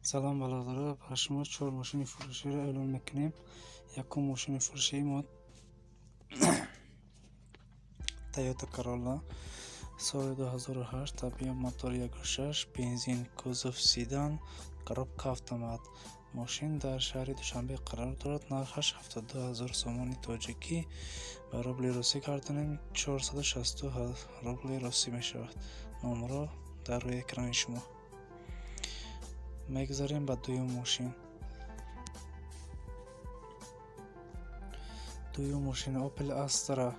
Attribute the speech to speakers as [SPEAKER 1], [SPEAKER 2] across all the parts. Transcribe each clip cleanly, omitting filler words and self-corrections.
[SPEAKER 1] Салом бародаро, ба шумо чор мошини фурӯширо эълон мекунем. Якум мошини фурӯшии мо Toyota Corolla соли 2008, объем мотор 1.6, бензин, кузов седан, коробка автомат. Мошин дар шаҳри Душанбе қарор дорад. Нархаш 72 0 сомони тоҷикӣ, ба рубли русӣ гардонем 462 рубли русӣ мешавад. Номерҳо дар рӯи экрани шумо. Мегузарем ба дуюм мошин. Дуюм мошин Opel Astra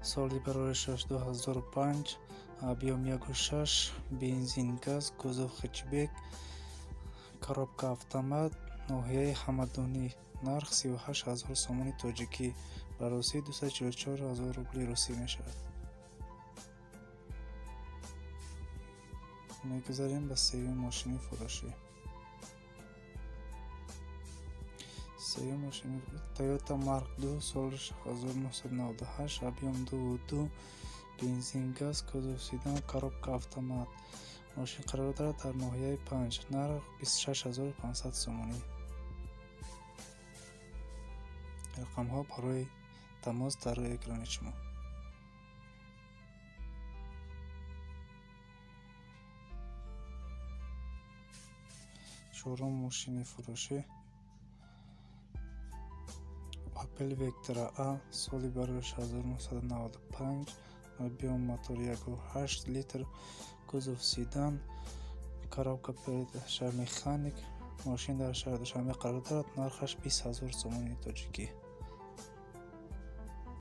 [SPEAKER 1] соли бароришаш 2005, объем 1.6, бензин, газ, кузов хэтчбек, коробка автомат, ноҳияи Ҳамадонӣ. Нарх 38 0 сомони тоҷикӣ, ба русӣ 244 0 рубли русӣ мешавад. Мегузарем ба сеюм мошини фурӯшӣ. Сеюм мошини Toyota Mark II соли 1998, объем 2.2, бензин, газ, кузов седан, коробка автомат. Мошин қарор дорад дар ноҳияи Панҷ. Нарх 26 500 сомонӣ. Рақамҳо барои тамос дар рӯи экрани шумо. Чорум мошини фурӯшӣ Opel Vectra A соли барориш 1995, объем мотор 1.8 литр, кузов седан, коробка передача механик. Мошин дар шаҳри Душанбе қарор дорад. Нархаш 20 0 сомони тоҷикӣ.